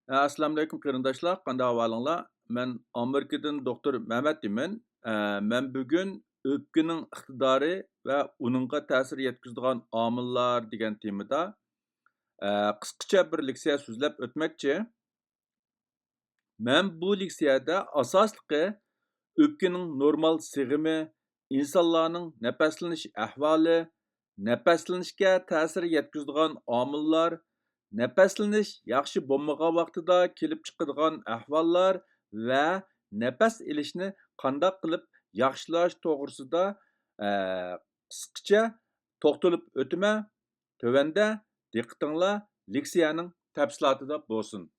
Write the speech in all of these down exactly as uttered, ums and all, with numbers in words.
ئەسسالامۇئەلەيكۇم قېرىنداشلار، قانداق ئەھۋالىڭلار؟ مەن ئامېرىكىدىن دوختۇر مەمەت دېمەن. ئە، مەن بۈگۈن ئۆپكىنىڭ ئىقتىدارى ۋە ئۇنىڭغا تەسىر يەتكۈزىدىغان ئامىللار دېگەن تېمىدا، ئە، قىسقىچە بىر لېكسىيە سۆزلەپ ئۆتمەكچى. مەن بۇ لېكسىيەدە ئاساسلىقى ئۆپكىنىڭ نورمال سىغىمى، ئىنسانلارنىڭ نەپەسلىنىش ئەھۋالى، نەپەسلىنىشكە تەسىر يەتكۈزىدىغان ئامىللار، نەپەسلىنىش ياخشى بولمىغان ۋاقتىدا كېلىپ چىقىدىغان ئەھۋاللار ۋە نەپەس ئېلىشنى قانداق قىلىپ ياخشىلاش توغرىسىدا، ئە، قىسقىچە توختىلىپ ئۆتىمەن. تۆۋەندە دىققىتىڭلار لېكسىيەنىڭ تەپسىلاتىدا بولسۇن.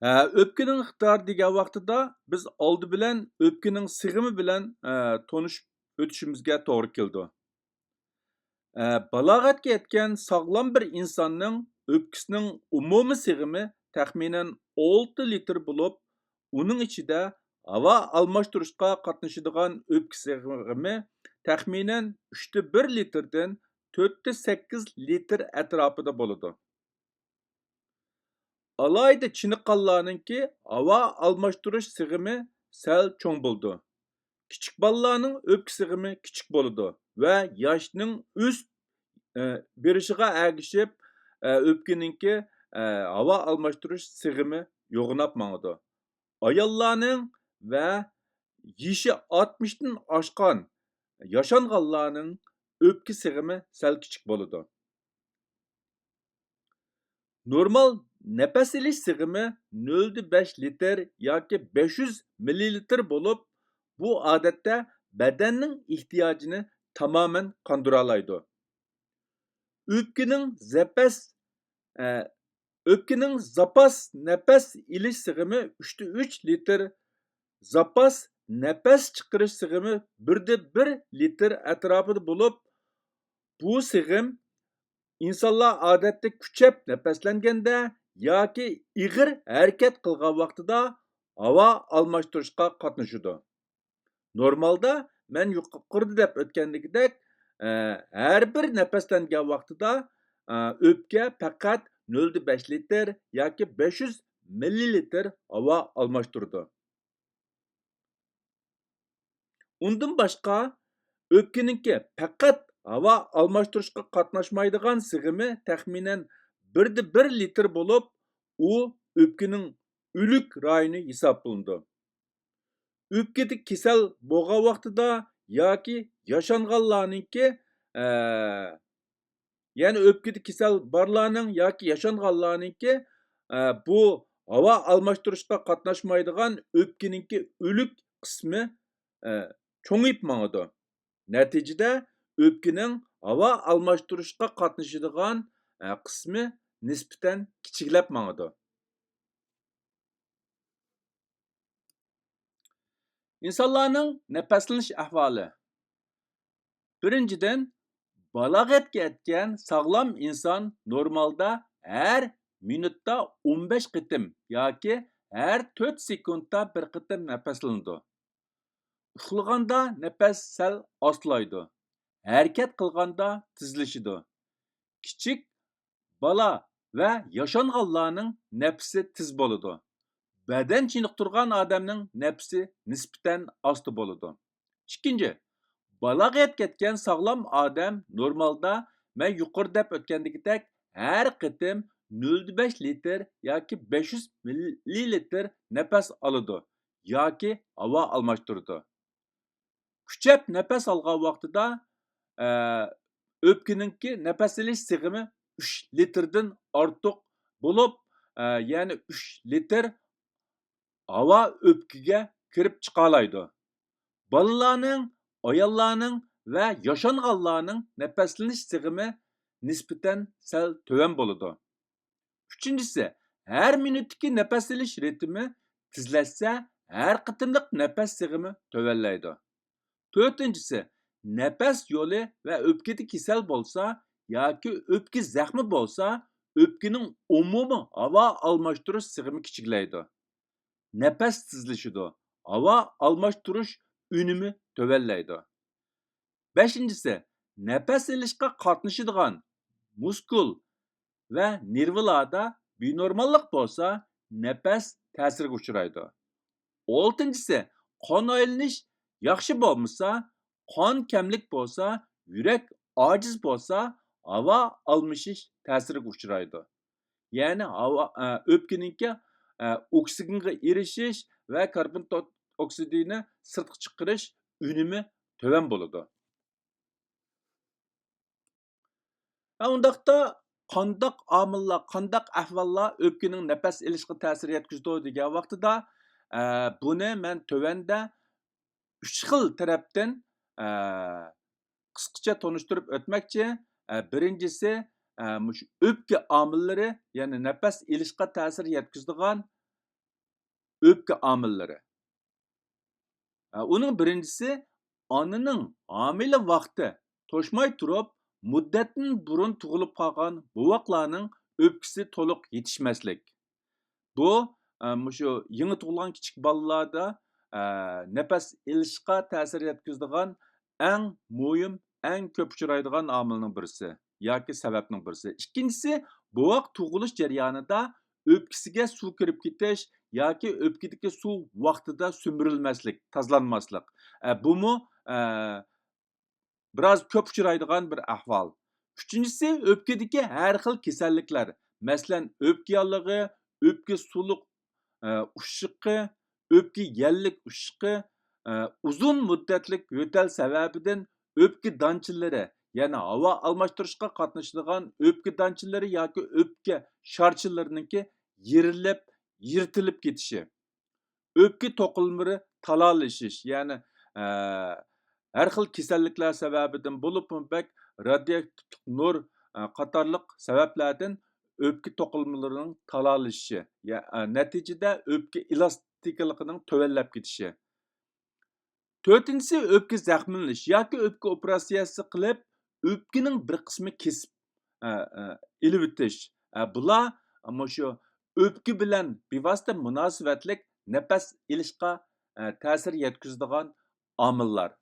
ھە، ئۆپكىنىڭ ئىقتىدارى دېگەن ۋاقتىدا بىز ئالدى بىلەن ئۆپكىنىڭ سىغىمى بىلەن، ئە، تونۇشۇپ ئۆتۈشىمىزگە توغرا كېلىدۇ. ئە، بالاغەتكە يەتكەن ساغلام بىر ئىنساننىڭ ئۆپكىسىنىڭ ئومۇمىي سىغىمى تەخمىنەن ئالتە لىتىر بولۇپ، ئۇنىڭ ئىچىدە ھاۋا ئالماشتۇرۇشقا قاتنىشىدىغان ئۆپكە سىغىمى تەخمىنەن ئۈچتە بىر لىتىردىن تۆتتە سەككىز لىتىر ئەتراپىدا بولىدۇ. ئالاھىدە چېنىققانلارنىڭكى ھاۋا ئالماشتۇرۇش سىغىمى سەل چوڭ بولىدۇ. كىچىك بالىلارنىڭ ئۆپكە سىغىمى كىچىك بولىدۇ ۋە ياشنىڭ ئۆسۈپ، ئە، بېرىشىغا ئەگىشىپ، ئە، ئۆپكىنىڭكى، ئە، ھاۋا ئالماشتۇرۇش سىغىمى يوغىناپ ماڭىدۇ. ئاياللارنىڭ ۋە يېشى ئاتمىشتىن ئاشقان ياشانغانلارنىڭ ئۆپكە سىغىمى سەل كىچىك بولىدۇ. نورمال نەپەس ئېلىش سىغىمى نۆلدە بەش لىتىر ياكى بەش يۈز مىللىلىتىر بولۇپ، بۇ ئادەتتە بەدەننىڭ ئېھتىياجىنى تامامەن قاندۇرالايدۇ. ئۆپكىنىڭ زەپەس، ئە، ئۆپكىنىڭ زاپاس نەپەس ئېلىش سىغىمى ئۈچتە ئۈچ لىتىر، زاپاس نەپەس چىقىرىش سىغىمى بىردە بىر لىتىر ئەتراپىدا بولۇپ، بۇ سىغىم ئىنسانلار ئادەتتە كۈچەپ نەپەسلەنگەندە ياكى ئېغىر ھەرىكەت قىلغان ۋاقتىدا ھاۋا ئالماشتۇرۇشقا قاتنىشىدۇ. نورمالدا مەن يۇقىرىدا دەپ ئۆتكەندىكىدەك، ئە، ھەر بىر نەپەسلەنگەن ۋاقتىدا، ئە، ئۆپكە پەقەت نۆلدە بەش لىتىر ياكى بەش يۈز مىللىلىتىر ھاۋا ئالماشتۇرىدۇ. ئۇندىن باشقا، ئۆپكىنىڭكى پەقەت ھاۋا ئالماشتۇرۇشقا قاتناشمايدىغان سىغىمى تەخمىنەن بىردە بىر لىتىر بولۇپ، ئۇ ئۆپكىنىڭ ئۆلۈك رايونى ھېسابلىنىدۇ. ئۆپكىدە كېسەل بولغان ۋاقتىدا ياكى ياشانغانلارنىڭكى، ئە، يەنى ئۆپكىدە كېسەل بارلارنىڭ ياكى ياشانغانلارنىڭكى، ئە، بۇ ھاۋا ئالماشتۇرۇشقا قاتناشمايدىغان ئۆپكىنىڭكى ئۆلۈك قىسمى، ئە، چوڭىيىپ ماڭىدۇ. نەتىجىدە ئۆپكىنىڭ ھاۋا ئالماشتۇرۇشقا قاتنىشىدىغان، ئە، قىسمى نىسبەتەن كىچىكلەپ ماڭىدۇ. ئىنسانلارنىڭ نەپەسلىنىش ئەھۋالى. بىرىنچىدىن، بالاغەتكە يەتكەن ساغلام ئىنسان نورمالدا ھەر مىنۇتتا ئون بەش قېتىم ياكى ھەر تۆت سېكۇنتتا بىر قېتىم نەپەسلىنىدۇ. ئۇخلىغاندا نەپەس سەل ئاستىلايدۇ، ھەرىكەت قىلغاندا تېزلىشىدۇ. كىچىك بالا ۋە ياشانغانلارنىڭ نەپىسى تېز بولىدۇ. بەدەن چېنىقتۇرغان ئادەمنىڭ نەپىسى نىسبەتەن ئاستا بولىدۇ. ئىككىنچى، بالاغەتكە يەتكەن ساغلام ئادەم نورمالدا مەن يۇقىرىدا دەپ ئۆتكەندىكىدەك ھەر قېتىم نۆلدە بەش لىتىر ياكى بەش يۈز مىللىلىتىر نەپەس ئالىدۇ ياكى ھاۋا ئالماشتۇرىدۇ. كۈچەپ نەپەس ئالغان ۋاقتىدا، ئە، ئۆپكىنىڭكى نەپەس ئېلىش سىغىمى ئۈچ لىتىردىن ئارتۇق بولۇپ، ئە، يەنى ئۈچ لىتىر ھاۋا ئۆپكىگە كىرىپ چىقالايدۇ. بالىلارنىڭ، ئاياللارنىڭ ۋە ياشانغانلارنىڭ نەپەسلىنىش سىغىمى نىسبەتەن سەل تۆۋەن بولىدۇ. ئۈچىنچىسى، ھەر مىنۇتتىكى نەپەس ئېلىش رىتىمى تېزلەشسە، ھەر قېتىملىق نەپەس سىغىمى تۆۋەنلەيدۇ. تۆتىنچىسى، نەپەس يولى ۋە ئۆپكىدە كېسەل بولسا ياكى ئۆپكە زەخمى بولسا، ئۆپكىنىڭ ئومۇمىي ھاۋا ئالماشتۇرۇش سىغىمى كىچىكلەيدۇ. نەپەس تېزلىشىدۇ، ھاۋا ئالماشتۇرۇش ئۈنۈمى تۆۋەنلەيدۇ. بەشىنچىسى، نەپەس ئېلىشقا قاتنىشىدىغان مۇسكۇل ۋە نېرۋىلاردا بىنورماللىق بولسا، نەپەس تەسىرگە ئۇچرايدۇ. ئالتىنچىسى، قان ئايلىنىش ياخشى بولمىسا، قان كەملىك بولسا، يۈرەك ئاجىز بولسا، ھاۋا ئالمىشىش تەسىرىگە ئۇچرايدۇ. يەنى ھاۋا، ئە، ئۆپكىنىڭكى، ئە، ئوكسىگېنغا ئېرىشىش ۋە كاربون تو-، ئوكسىدىنى سىرتقا چىقىرىش ئۈنۈمى تۆۋەن بولىدۇ. ھە، ئۇنداقتا قانداق ئامىللار، قانداق ئەھۋاللار ئۆپكىنىڭ نەپەس ئېلىشقا تەسىر يەتكۈزىدۇ دېگەن ۋاقتىدا، ئە، بۇنى مەن تۆۋەندە ئۈچ خىل تەرەپتىن، ئە، قىسقىچە تونۇشتۇرۇپ ئۆتمەكچى. ئە، بىرىنچىسى، ئە، مۇشۇ ئۆپكە ئامىللىرى، يەنى نەپەس ئېلىشقا تەسىر يەتكۈزىدىغان ئۆپكە ئامىللىرى. ئە، ئۇنىڭ بىرىنچىسى، ئانىنىڭ ھامىلە ۋاقتى توشماي تۇرۇپ، مۇددەتتىن بۇرۇن تۇغۇلۇپ قالغان بوۋاقلارنىڭ ئۆپكىسى تولۇق يېتىشمەسلىك. بۇ، ئە، مۇشۇ يېڭى تۇغۇلغان كىچىك بالىلاردا، ئە، نەپەس ئېلىشقا تەسىر يەتكۈزىدىغان ئەڭ مۇھىم، ئەڭ كۆپ ئۇچرايدىغان ئامىلنىڭ بىرسى ياكى سەۋەبنىڭ بىرسى. ئىككىنچىسى، بوۋاق تۇغۇلۇش جەريانىدا ئۆپكىسىگە سۇ كىرىپ كېتىش ياكى ئۆپكىدىكى سۇ ۋاقتىدا سۈمۈرۈلمەسلىك، تازىلانماسلىق. ئە، بۇمۇ، ئە، بىراز كۆپ ئۇچرايدىغان بىر ئەھۋال. ئۈچىنچىسى، ئۆپكىدىكى ھەر خىل كېسەللىكلەر، مەسىلەن، ئۆپكە ياللۇغى، ئۆپكە سۇلۇق، ئە، ئۇششۇقى، ئۆپكە يەللىك ئۇششۇقى، ئە، ئۇزۇن مۇددەتلىك يۆتەل سەۋەبىدىن ئۆپكە دانچىلىرى، يەنى ھاۋا ئالماشتۇرۇشقا قاتنىشىدىغان ئۆپكە دانچىلىرى ياكى ئۆپكە شارچىلىرىنىڭكى يېرىلىپ، يىرتىلىپ كېتىشى. ئۆپكە توقۇلمىلىرى تالالىشىش، يەنى، ئە، ھەر خىل كېسەللىكلەر سەۋەبىدىن، بولۇپمۇ بەك رادىيوئاكتىپلىق نۇر، ئە، قاتارلىق سەۋەبلەردىن ئۆپكە توقۇلمىلىرىنىڭ تالالىشىشى، يا-، ئە، نەتىجىدە ئۆپكە ئېلاستىكىلىقىنىڭ تۆۋەنلەپ كېتىشى. تۆتىنچىسى، ئۆپكە زەخىملىنىش ياكى ئۆپكە ئوپېراتسىيەسى قىلىپ، ئۆپكىنىڭ بىر قىسمى كېسىپ، ئە، ئە، ئېلىۋېتىش. ئە، بۇلار مۇشۇ ئۆپكە بىلەن بىۋاسىتە مۇناسىۋەتلىك نەپەس ئېلىشقا، ئە، تەسىر يەتكۈزىدىغان ئامىللار.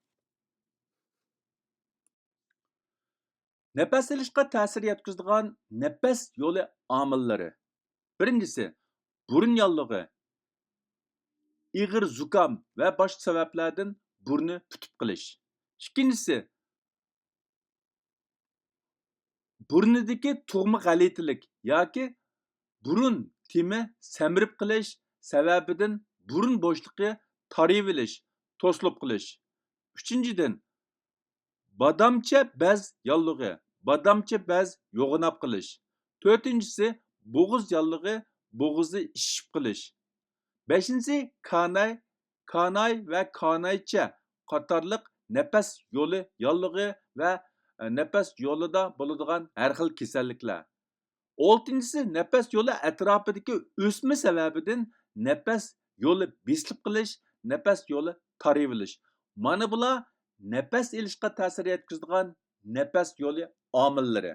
نەپەس ئېلىشقا تەسىر يەتكۈزىدىغان نەپەس يولى ئامىللىرى. بىرىنچىسى، بۇرۇن ياللۇغى، ئېغىر زۇكام ۋە باشقا سەۋەبلەردىن بۇرنى پۈتۈپ قېلىش. ئىككىنچىسى، بۇرنىدىكى تۇغما غەلىتىلىك ياكى بۇرۇن تېمى سەمرىپ قېلىش سەۋەبىدىن بۇرۇن بوشلۇقى تارىۋېلىش، توسۇلۇپ قېلىش. ئۈچىنچىدىن، بادامچە بەز ياللۇغى، بادامچە بەز يوغىناپ قېلىش. تۆتىنچىسى، بوغۇز ياللۇغى، بوغۇزى ئىششىپ قېلىش. بەشىنچىسى، كاناي، كاناي ۋە كانايچە قاتارلىق نەپەس يولى ياللۇغى ۋە، ئە، نەپەس يولىدا بولىدىغان ھەر خىل كېسەللىكلەر. ئالتىنچىسى، نەپەس يولى ئەتراپىدىكى ئۆسمە سەۋەبىدىن نەپەس يولى بېسىلىپ قېلىش، نەپەس يولى تارىۋېلىش. مانا بۇلار نەپەس ئېلىشقا تەسىر يەتكۈزىدىغان نەپەس يولى ئامىللىرى.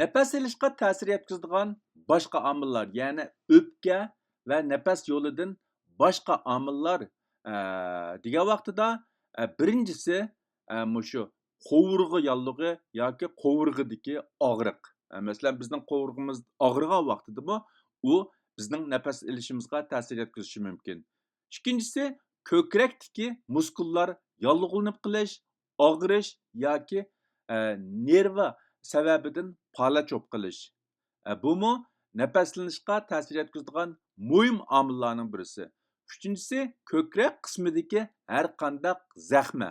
نەپەس ئېلىشقا تەسىر يەتكۈزىدىغان باشقا ئامىللار، يەنى ئۆپكە ۋە نەپەس يولىدىن باشقا ئامىللار، ئە، دېگەن ۋاقتىدا، ئە، بىرىنچىسى، ئە، مۇشۇ قوۋۇرغا ياللۇغى ياكى قوۋۇرغىدىكى ئاغرىق. ئە، مەسىلەن، بىزنىڭ قوۋۇرغىمىز ئاغرىغان ۋاقتىدىمۇ ئۇ بىزنىڭ نەپەس ئېلىشىمىزغا تەسىر يەتكۈزۈشى مۇمكىن. ئىككىنچىسى، كۆكرەكتىكى مۇسكۇللار ياللۇغلىنىپ قېلىش، ئاغرىش ياكى، ئە، نېرۋا سەۋەبىدىن پالەچ بولۇپ قېلىش. ئە، بۇمۇ نەپەسلىنىشقا تەسىر يەتكۈزىدىغان مۇھىم ئامىللارنىڭ بىرسى. ئۈچىنچىسى، كۆكرەك قىسمىدىكى ھەر قانداق زەخمە.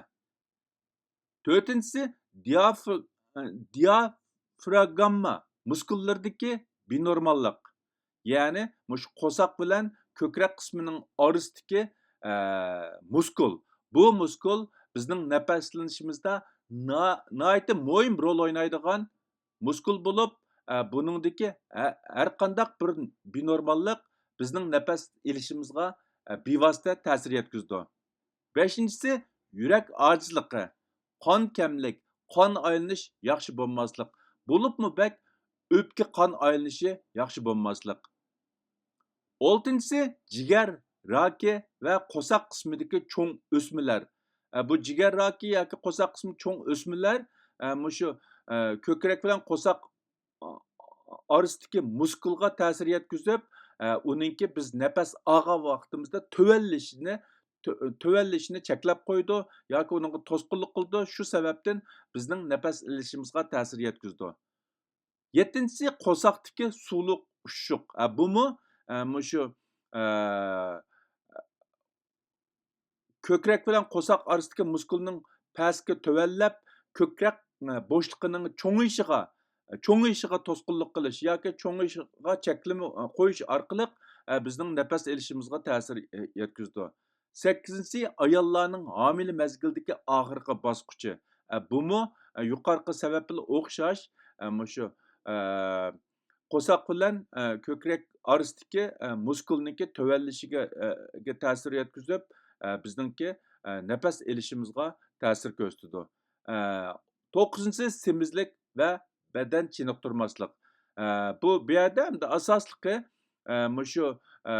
تۆتىنچىسى، دىياف-، دىيافراگمما مۇسكۇللىرىدىكى بىنورماللىق. يەنى مۇشۇ قورساق بىلەن كۆكرەك قىسمىنىڭ ئارىسىدىكى، ئە، مۇسكۇل. بۇ مۇسكۇل بىزنىڭ نەپەسلىنىشىمىزدا نا-، ناھايىتى مۇھىم رول ئوينايدىغان مۇسكۇل بولۇپ، ئە، بۇنىڭدىكى ھە-، ھەر قانداق بىر بىنورماللىق بىزنىڭ نەپەس ئېلىشىمىزغا، ئە، بىۋاسىتە تەسىر يەتكۈزىدۇ. بەشىنچىسى، يۈرەك ئاجىزلىقى، قان كەملىك، قان ئايلىنىش ياخشى بولماسلىق، بولۇپمۇ بەك ئۆپكە قان ئايلىنىشى ياخشى بولماسلىق. ئالتىنچىسى، جىگەر راكى ۋە قورساق قىسمىدىكى چوڭ ئۆسمىلەر. ئە، بۇ جىگەر راكى ياكى قورساق قىسمى چوڭ ئۆسمىلەر، ئە، مۇشۇ، ئە، كۆكرەك بىلەن قورساق ئارىسىدىكى مۇسكۇلغا تەسىر يەتكۈزۈپ، ئە، ئۇنىڭكى بىز نەپەس ئالغان ۋاقتىمىزدا تۆۋەنلىشىنى، تۆ-، تۆۋەنلىشىنى چەكلەپ قويىدۇ ياكى ئۇنىڭغا توسقۇنلۇق قىلىدۇ. شۇ سەۋەبتىن بىزنىڭ نەپەس ئېلىشىمىزغا تەسىر يەتكۈزىدۇ. يەتتىنچىسى، قورساقتىكى سۇلۇق ئۇششۇق. ئە، بۇمۇ، ئە، مۇشۇ، ئە، كۆكرەك بىلەن قورساق ئارىسىدىكى مۇسكۇلنىڭ پەسكە تۆۋەنلەپ، كۆكرەك، ئە، بوشلۇقىنىڭ چوڭىيىشىغا، چوڭىيىشىغا توسقۇنلۇق قىلىش ياكى چوڭىيىشىغا چەكلىمە، ئە، قويۇش ئارقىلىق، ئە، بىزنىڭ نەپەس ئېلىشىمىزغا تەسىر، ئە، يەتكۈزىدۇ. سەككىزىنچىسى، ئاياللارنىڭ ھامىلە مەزگىلدىكى ئاخىرقى باسقۇچى. ئە، بۇمۇ، ئە، يۇقىرىقى سەۋەب بىلەن ئوخشاش، ئە، مۇشۇ، ئە، قورساق بىلەن، ئە، كۆكرەك ئارىسىدىكى، ئە، مۇسكۇلنىڭكى تۆۋەنلىشىگە، ئە، گە تەسىر يەتكۈزۈپ، ئە، بىزنىڭكى، ئە، نەپەس ئېلىشىمىزغا تەسىر كۆرسىتىدۇ. ئە، توققۇزىنچىسى، سېمىزلىك ۋە بەدەن چېنىقتۇرماسلىق. ئە، بۇ، بۇ يەردە ئەمدى ئاساسلىقى، ئە، مۇشۇ، ئە،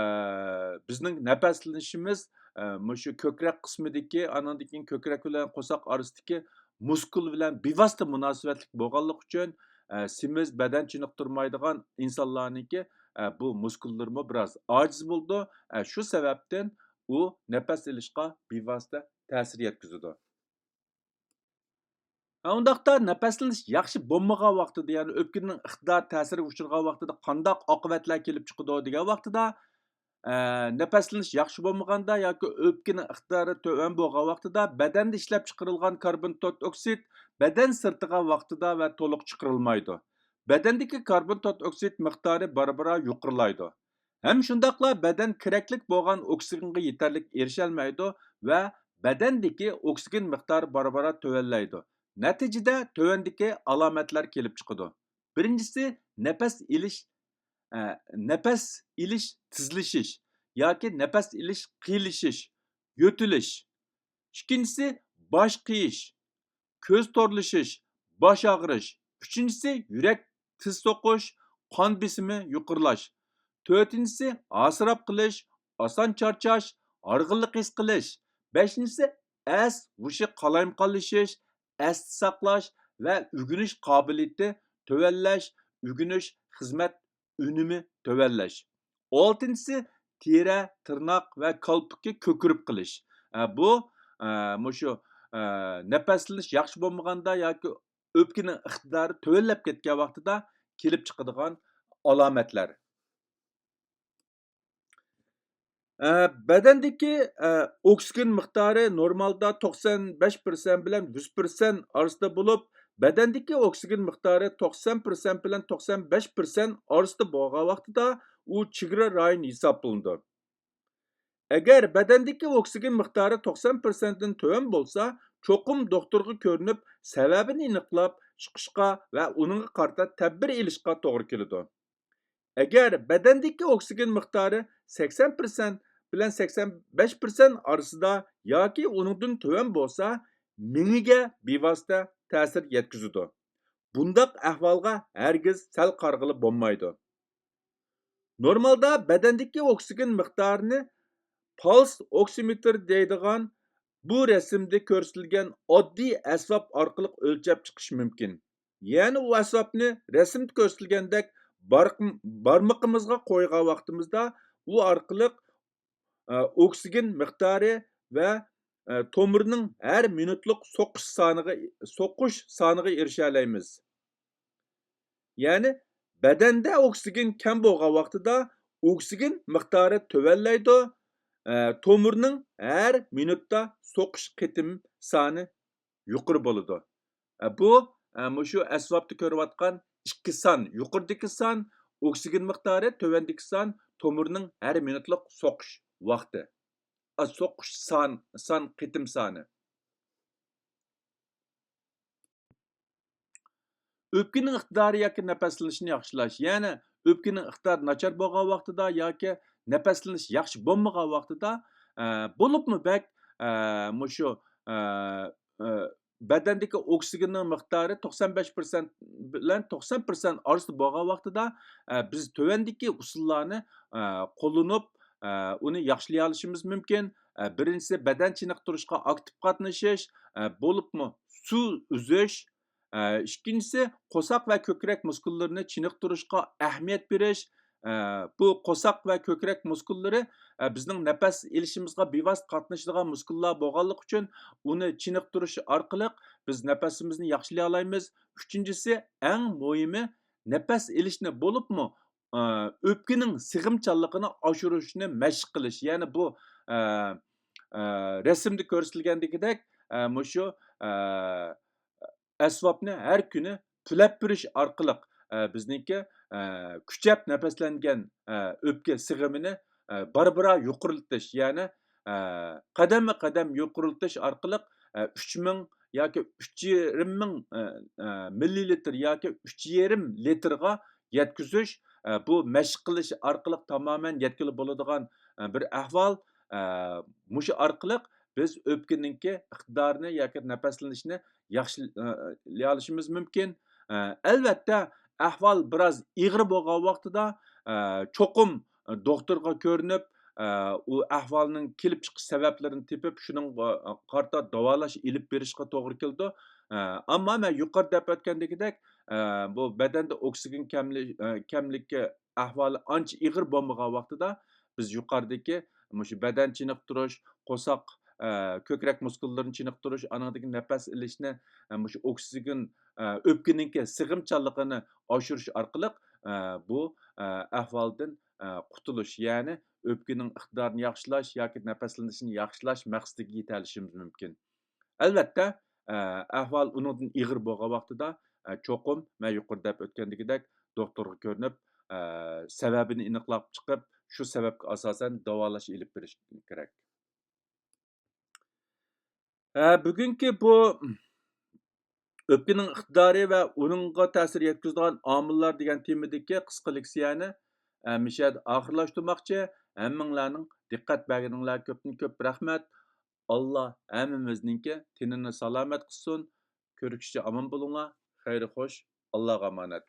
بىزنىڭ نەپەسلىنىشىمىز، ئە، مۇشۇ كۆكرەك قىسمىدىكى، ئانىڭدىن كېيىن كۆكرەك بىلەن قورساق ئارىسىدىكى مۇسكۇل بىلەن بىۋاسىتە مۇناسىۋەتلىك بولغانلىقى ئۈچۈن، ئە، سېمىز، بەدەن چېنىقتۇرمايدىغان ئىنسانلارنىڭكى، ئە، بۇ مۇسكۇللىرىمۇ بىراز ئاجىز بولىدۇ. ئە، شۇ سەۋەبتىن ئۇ نەپەس ئېلىشقا بىۋاسىتە تەسىر يەتكۈزىدۇ. ھە، ئۇنداقتا نەپەسلىنىش ياخشى بولمىغان ۋاقتىدا، يەنى ئۆپكىنىڭ ئىقتىدارى تەسىرگە ئۇچرىغان ۋاقتىدا قانداق ئاقىۋەتلەر كېلىپ چىقىدۇ دېگەن ۋاقتىدا، ئە، نەپەسلىنىش ياخشى بولمىغاندا ياكى ئۆپكىنىڭ ئىقتىدارى تۆۋەن بولغان ۋاقتىدا بەدەندە ئىشلەپچىقىرىلغان كاربون توت ئوكسىد بەدەن سىرتىغا ۋاقتىدا ۋە تولۇق چىقىرىلمايدۇ. بەدەندىكى كاربون توت ئوكسىد مىقدارى بارا-بارا يۇقىرىلايدۇ. ھەم شۇنداقلا بەدەن كېرەكلىك بولغان ئوكسىگېنغا يېتەرلىك ئېرىشەلمەيدۇ ۋە بەدەندىكى ئوكسىگېن مىقدارى بارا-بارا تۆۋەنلەيدۇ. نەتىجىدە تۆۋەندىكى ئالامەتلەر كېلىپ چىقىدۇ. بىرىنچىسى، نەپەس ئېلىش، ئە، نەپەس ئېلىش تېزلىشىش ياكى نەپەس ئېلىش قىيىنلىشىش، يۆتىلىش. ئىككىنچىسى، باش قېيىش، كۆز تورلىشىش، باش ئاغرىش. ئۈچىنچىسى، يۈرەك تېز سوقۇش، قان بېسىمى يۇقىرىلاش. تۆتىنچىسى، ھاسىراپ قېلىش، ئاسان چارچاش، ھارغىنلىق ھېس قىلىش. بەشىنچىسى، ئەس ھوشى قالايمىقانلىشىش، ئەستە ساقلاش ۋە ئۆگىنىش قابىلىيىتى تۆۋەنلەش، ئۆگىنىش، خىزمەت ئۈنۈمى تۆۋەنلەش. ئالتىنچىسى، تېرە، تىرناق ۋە كالپۇكى كۆكىرىپ قېلىش. ئە، بۇ، ئە، مۇشۇ، ئە، نەپەسلىنىش ياخشى بولمىغاندا ياكى ئۆپكىنىڭ ئىقتىدارى تۆۋەنلەپ كەتكەن ۋاقتىدا كېلىپ چىقىدىغان ئالامەتلەر. ئە، بەدەندىكى، ئە، ئوكسىگېن مىقدارى نورمالدا توقسان بەش پىرسەنت بىلەن يۈز پىرسەنت ئارىسىدا بولۇپ، بەدەندىكى ئوكسىگېن مىقدارى توقسان پىرسەنت بىلەن توقسان بەش پىرسەنت ئارىسىدا بولغان ۋاقتىدا ئۇ چېگرا رايونى ھېسابلىنىدۇ. ئەگەر بەدەندىكى ئوكسىگېن مىقدارى توقسان پىرسەنتتىن تۆۋەن بولسا، چوقۇم دوختۇرغا كۆرۈنۈپ، سەۋەبىنى ئېنىقلاپ چىقىشقا ۋە ئۇنىڭغا قارىتا تەدبىر ئېلىشقا توغرا كېلىدۇ. ئەگەر بەدەندىكى ئوكسىگېن مىقدارى سەكسەن پىرسەنت بىلەن سەكسەن بەش پىرسەنت ئارىسىدا ياكى ئۇنىڭدىن تۆۋەن بولسا، مېڭىگە بىۋاسىتە تەسىر يەتكۈزىدۇ. بۇنداق ئەھۋالغا ھەرگىز سەل قارىغىلى بولمايدۇ. نورمالدا بەدەندىكى ئوكسىگېن مىقدارىنى پالس ئوكسىمېتىر دەيدىغان بۇ رەسىمدە كۆرسىتىلگەن ئاددىي ئەسۋاب ئارقىلىق ئۆلچەپ چىقىش مۇمكىن. يەنى ئۇ ئەسۋابنى رەسىمدە كۆرسىتىلگەندەك بارق-، بارمىقىمىزغا قويغان ۋاقتىمىزدا ئۇ ئارقىلىق، ئە، ئوكسىگېن مىقدارى ۋە، ئە، تومۇرنىڭ ھەر مىنۇتلۇق سوقۇش سانىغا، سوقۇش سانىغا ئېرىشەلەيمىز. يەنى بەدەندە ئوكسىگېن كەم بولغان ۋاقتىدا ئوكسىگېن مىقدارى تۆۋەنلەيدۇ، ئە، تومۇرنىڭ ھەر مىنۇتتا سوقۇش قېتىم سانى يۇقىرى بولىدۇ. ئە، بۇ، ئە، مۇشۇ ئەسۋابتا كۆرۈۋاتقان ئىككى سان، يۇقىرىدىكى سان ئوكسىگېن مىقدارى، تۆۋەندىكى سان تومۇرنىڭ ھەر مىنۇتلۇق سوقۇش ۋاقتى. ئە، سوقۇش سان، سان قېتىم سانى. ئۆپكىنىڭ ئىقتىدارى ياكى نەپەسلىنىشنى ياخشىلاش. يەنى ئۆپكىنىڭ ئىقتىدارى ناچار بولغان ۋاقتىدا ياكى نەپەسلىنىش ياخشى بولمىغان ۋاقتىدا، ئە، بولۇپمۇ بەك، ئە، مۇشۇ، ئە، ئە، بەدەندىكى ئوكسىگېننىڭ مىقدارى توقسان بەش پىرسەنت بىلەن توقسان پىرسەنت ئارىسىدا بولغان ۋاقتىدا، ئە، بىز تۆۋەندىكى ئۇسۇللارنى، ئە، قوللىنىپ، ئە، ئۇنى ياخشىلىيالىشىمىز مۇمكىن. ئە، بىرىنچىسى، بەدەن چېنىقتۇرۇشقا ئاكتىپ قاتنىشىش، ئە، بولۇپمۇ سۇ ئۈزۈش، ئىككىنچىسى، قورساق ۋە كۆكرەك مۇسكۇللىرىنى چېنىقتۇرۇشقا ئەھمىيەت بېرىش. بۇ قورساق ۋە كۆكرەك مۇسكۇللىرى بىزنىڭ نەپەس ئېلىشىمىزغا بىۋاسىتە قاتنىشىدىغان مۇسكۇللار بولغانلىقى ئۈچۈن، ئۇنى چېنىقتۇرۇش ئارقىلىق بىز نەپىسىمىزنى ياخشىلايالايمىز. ئۈچىنچىسى، ئەڭ مۇھىمى، نەپەس ئېلىشنى بولۇپمۇ، ئە، ئۆپكىنىڭ سىغىمچانلىقىنى ئاشۇرۇشنى مەشىق قىلىش. يەنى بۇ، ئە، ئە، رەسىمدە كۆرسىتىلگەندىكىدەك، ئە، مۇشۇ، ئە، ئەسۋابنى ھەر كۈنى پۈۋلەپ بېرىش ئارقىلىق، ئە، بىزنىڭكى، ئە، كۈچەپ نەپەسلەنگەن، ئە، ئۆپكە سىغىمىنى، ئە، بارا-بارا يۇقىرىلىتىش، يەنى، ئە، قەدەممۇ قەدەم يۇقىرىلىتىش ئارقىلىق، ئە، ئۈچ مىڭ ياكى ئۈچ يېرىم مىڭ، ئە، ئە، مىللىلىتىر ياكى ئۈچ يېرىم لىتىرغا يەتكۈزۈش، ئە، بۇ مەشىق قىلىش ئارقىلىق تامامەن يەتكىلى بولىدىغان، ئە، بىر ئەھۋال. ئە، مۇشۇ ئارقىلىق بىز ئۆپكىنىڭكى ئىقتىدارىنى ياكى نەپەسلىنىشنى ياخشى، ئە، لىيالىشىمىز مۇمكىن. ئە، ئەلۋەتتە، ئەھۋال بىراز ئېغىر بولغان ۋاقتىدا، ئە، چوقۇم دوختۇرغا كۆرۈنۈپ، ئە، ئۇ ئەھۋالنىڭ كېلىپ چىقىش سەۋەبلىرىنى تېپىپ، شۇنىڭغا قارىتا داۋالاش ئېلىپ بېرىشقا توغرا كېلىدۇ. ئە، ئەمما مەن يۇقىرىدا دەپ ئۆتكەندىكىدەك، ئە، بۇ بەدەندە ئوكسىگېن كەملى-، ئە، كەملىكى ئەھۋالى ئانچە ئېغىر بولمىغان ۋاقتىدا بىز يۇقىرىدىكى مۇشۇ بەدەن چېنىقتۇرۇش، قورساق، ئە، كۆكرەك مۇسكۇللىرىنى چېنىقتۇرۇش، ئانىڭدىن كېيىن نەپەس ئېلىشنى، ئە، مۇشۇ ئوكسىگېن، ئە، ئۆپكىنىڭكى سىغىمچانلىقىنى ئاشۇرۇش ئارقىلىق، ئە، بۇ، ئە، ئەھۋالدىن، ئە، قۇتۇلۇش، يەنى ئۆپكىنىڭ ئىقتىدارىنى ياخشىلاش ياكى نەپەسلىنىشنى ياخشىلاش مەقسىتىگە يېتەلىشىمىز مۇمكىن. ئەلۋەتتە، ئە، ئەھۋال ئۇنىڭدىن ئېغىر بولغان ۋاقتىدا، ئە، چوقۇم مەن يۇقىرىدا دەپ ئۆتكەندىكىدەك دوختۇرغا كۆرۈنۈپ، ئە، سەۋەبىنى ئېنىقلاپ چىقىپ، شۇ سەۋەبكە ئاساسەن داۋالاش ئېلىپ بېرىش كېرەك. ئە، بۈگۈنكى بۇ ئۆپكىنىڭ ئىقتىدارى ۋە ئۇنىڭغا تەسىر يەتكۈزىدىغان ئامىللار دېگەن تېمىدىكى قىسقا لېكسىيەنى، ئە، مۇشۇ يەردە ئاخىرلاشتۇرماقچى. ھەممىڭلارنىڭ دىققەت بەرگىنىڭلارغا كۆپتىن كۆپ رەھمەت. ئاللا ھەممىمىزنىڭكى تېنىنى سالامەت قىلسۇن. كۆرۈشكىچە ئامان بولۇڭلار. خەير خوش. ئاللاغا ئامانەت.